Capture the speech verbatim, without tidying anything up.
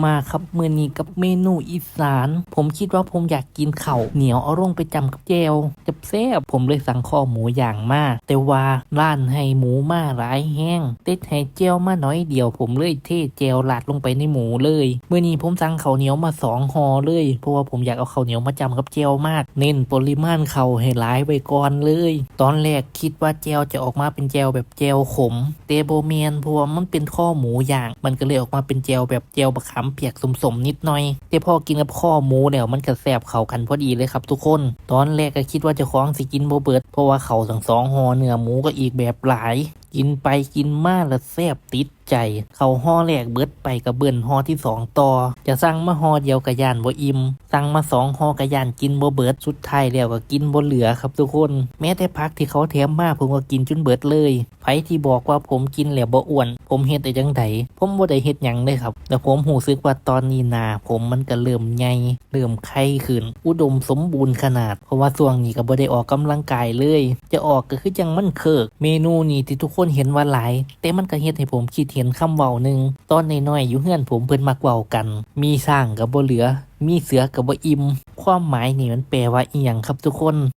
มาครับ มื้อนี้กับเมนูอีสาน ผมคิดว่าผมอยากกินข้าวเหนียวเอาลงไปจ้ำกับแจ่วแซ่บๆ ผมเลยสั่งคอหมูย่างมา แต่ว่าร้านให้หมูมาหลายแฮง แต่ให้แจ่วมาน้อยเดียว ผมเลยเทแจ่วราดลงไปในหมูเลย มื้อนี้ผมสั่งข้าวเหนียวมาสองห่อเลย เพราะว่าผมอยากเอาข้าวเหนียวมาจ้ำกับแจ่วมาก เน้นปริมาณข้าวให้หลายไว้ก่อนเลย ตอนแรกคิดว่าแจ่วจะออกมาเป็นแจ่วแบบแจ่วขม แต่บ่แม่น เพราะว่ามันเป็นคอหมูย่าง มันก็เลยออกมาเป็นแจ่วแบบแจ่วบักขามเปียกส้มๆนิดหน่อย แต่พอกินกับคอหมูแล้วมันก็แซ่บเข้ากันพอดีเลยครับทุกคน ตอนแรกก็คิดว่าเจ้าของสิกินบ่เบิด เพราะว่าข้าวทั้งสองห่อ เนื้อหมูก็อีกแบบหลาย กินไปกินมาละแซ่บติดใจ ข้าวห่อแรกเบิดไปก็เบิ้ลห่อที่สองต่อ จะสั่งมาห่อเดียวก็ย้านบ่อิ่ม สั่งมาสองห่อก็ย้านกินบ่เบิด สุดท้ายแล้วก็กินบ่เหลือครับทุกคน แม้แต่ผักที่เขาแถมมาผมก็กินจนเบิดเลย ไผที่บอกว่าผมกินแล้วบ่อ้วน ผมเฮ็ดได้จั่งใด ผมบ่ได้เฮ็ดหยังเลยครับ แต่ผมรู้สึกว่าตอนนี้หน้าผมมันก็เริ่มใหญ่ เริ่มไข่ขึ้น อุดมสมบูรณ์ขนาด เพราะว่าช่วงนี้ก็บ่ได้ออกกำลังกายเลย จะออกก็คือจั่งมันเคิก เมนูนี้ที่ทุกคนเห็นว่าหลาย แต่มันก็เฮ็ดให้ผมคิดเห็นคำเว้าหนึ่ง ตอนน้อยๆอยู่เฮือนผมเพิ่นมักเว้ากัน มีช้างก็บ่เหลือ มีเสือก็บ่อิ่ม ความหมายนี่มันแปลว่าอิหยังครับทุกคน